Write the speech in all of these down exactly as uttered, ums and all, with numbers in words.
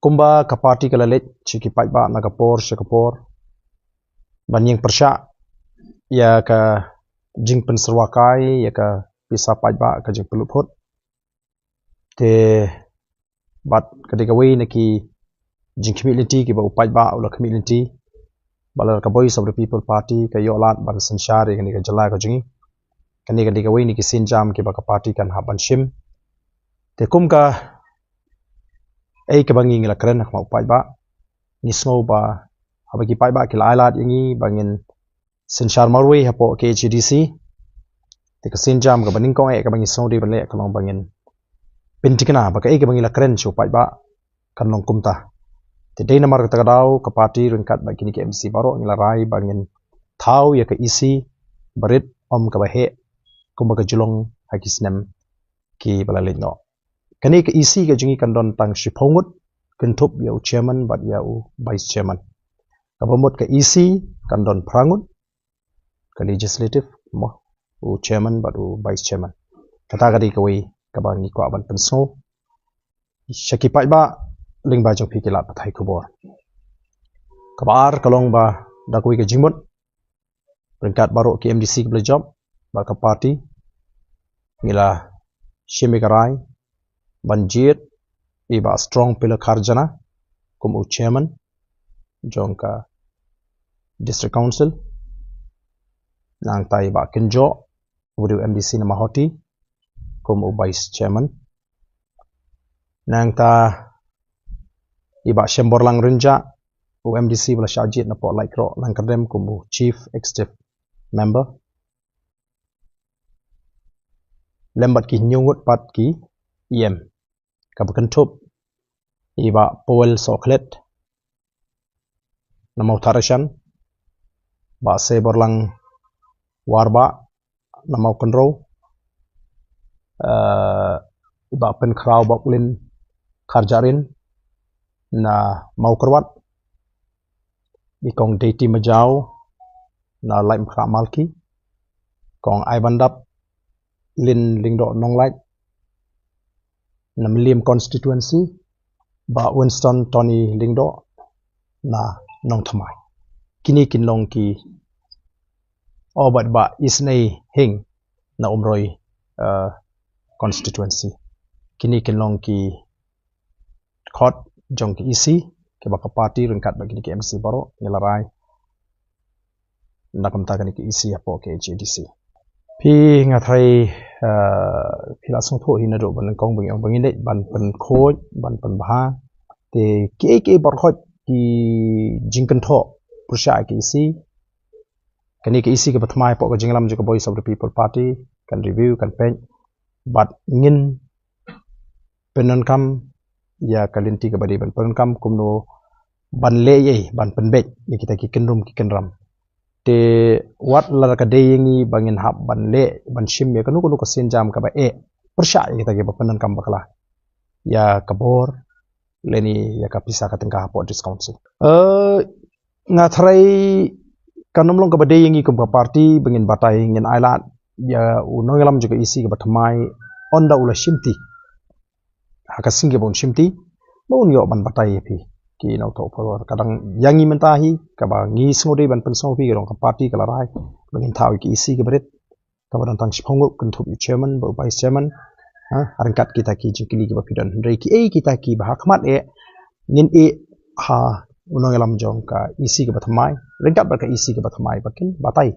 Kumba ka party ka la leit sha ki paidbah na ka por sha ka por ban ïeng pyrshah ïa ka jingpynsyrwa kai ïa ka pisa paidbah, ka jingpynlut phut. Te bad ka dei kawei na ki jingkhmih lynti kiba u paidbah u la khmih lynti, bad la ka Voice of the People Party ka ïoh lad ban synshar ïa kane ka jylla ka jong ngi. Kane ka dei kawei na ki sienjam kiba ka party kan hap ban shim. Te kum kaei kaba ngi, ngi la kren ha khmat u paidbah, ngi sngew ba haba ki paidbah ki la ai lad ïa ngi ba ngin synshar marwei hapoh K H A D C, te ka sienjam kaba nyngkong eh kaba ngi sngew dei ban leh ka long ba ngin pynthikna ba kaei kaba ngi la kren sha u paidbah kan long kumta. Te dei namar kata ka daw ka party ryngkat bad kine ki M D C baroh ngi la rai ba ngin thaw ïa ka E C barit, ym kaba heh kumba ka ju long ha ki snem kiba la leit noh. Kane ka E C ka jong ngi kan don tang shiphew ngut, kynthup ïa u chairman bad ïa u vice chairman. Kaba mut ka E C kan don phra ngut, ka legislative mo, u chairman bad u vice chairman. Kata ka dei kawei kaba ngi kwah ban pynsngew sha ki paidbah lyngba jong phi ki lad pathai khubor. Kaba ar ka long ba da kawei ka jingmut ryngkat baroh ki M D C kiba la jop bad ka party, ngi la shim ïa ka rai ban jied i Bah Strong Pillar Kharjana kum u chairman jong ka District Council, nangta i Bah Kynjoh, u dei u M D C na Mawhati, kum u vice chairman. Nangta i Bah Shemborlang Rynjah, u M D C ba la shah jied napoh Laitkroh Langkyrdem, kum u chief executive member, lem bad ki hynñiew ngut pat ki E M, kaba kynthup i Bah Powell Sohkhlet na Mawthadraishan, Bah Seiborlang Warbah na Mawkynrew, eh, i Bah Pynkhraw Boklin Kharjahrin na Mawkyrwat, i Kong Deiti Majaw na Laitumkhrah Malki, Kong Aibandap Lin Lyngdoh Nonglait na Mylliem constituency, Bah Winston Tony Lyngdoh na Nongthymmai. Kine kin long ki, oh, bad Bah Isnei Hing na Umroi, eh, constituency. Kine kin long ki khot jong ki E C kiba ka party ryngkat bad kine ki M D C baroh ngi la rai na ka bynta kane ka E C hapoh K H A D C. Phi, nga tharai, eh, phi la sngewthuh hi naduh ba nyngkong ba ngi ong ba ngin leit ban pynkhuid, ban pynbha. Te kiei kiei baroh ki jingkynthoh pyrshah ïa ka E C, kane ka E C kaba thymmai hapoh ka jingïalam jong ka Voice of the People Party kan review, kan peit, bad ngin pyndonkam ïa ka lynti kaba dei ban pyndonkam kumno ban leh ei ei ban pynbeit ïa kita ki kynrum ki kynram. Te wat la ka dei ïa ngi ba ngin hap ban leh ban shim ïa kano kano ka sienjam kaba eh pyrshah ïa kita kiba pyndonkam bakla ïa ka bor lane ïa ka pisa ka tyngka hapoh District Council. Eh, nga tharai kan ym long kaba dei ïa ngi kum ka party ba ngin batai, ngin ai lad ïa u nongïalam jong ka E C kaba thymmai, ynda u la shimti ha ka sngi kaba un shimti, ba un ïoh ban batai ïa phi ki nongthoh khubor. Ka dang ïa ngi mynta hi, kaba ngi sngewdei ban pynsngew phi ka long ka party ka la rai ba ngin thaw ïa ka E C kaba rit, kaba don tang shiphew ngut, kynthup ïa u chairman bad u vice chairman. Ha, ryngkat kita ki jingkylli kiba phi don. Hynrei kiei kita kiba ha khmat eh ngin ïeh ha u nongïalam jong ka E C kaba thymmai ryngkat bad ka E C kaba thymmai ba kin batai,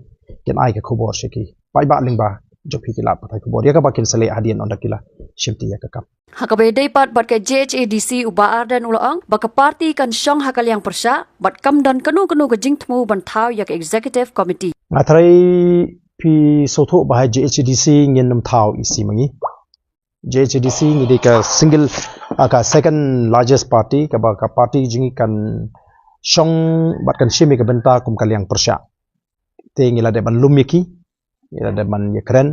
kin ai ka khubor sha ki paidbah lyngba jong phi ki lad pathai khubor ïa kaba kin sa leh hadien ynda ki la shimti ïa ka kam. Ha kaba ïadei pat bad ka J H A D C, u Bah Ardent u la ong ba ka party kan shong ha ka liang pyrshah bad kam don kano kano ka jingthmu ban thaw ïa ka executive committee. Nga tharai phi sngewthuh ba ha J H A D C ngin ym thaw E C ma ngi. J H A D C ngi dei ka single, ah, ka second largest party, kaba ka party jong ngi kan shong bad kan shim ïa ka bynta kum ka liang pyrshah. Te ngi la dep ban lum ïa ki, ngi la dep ban ïakren.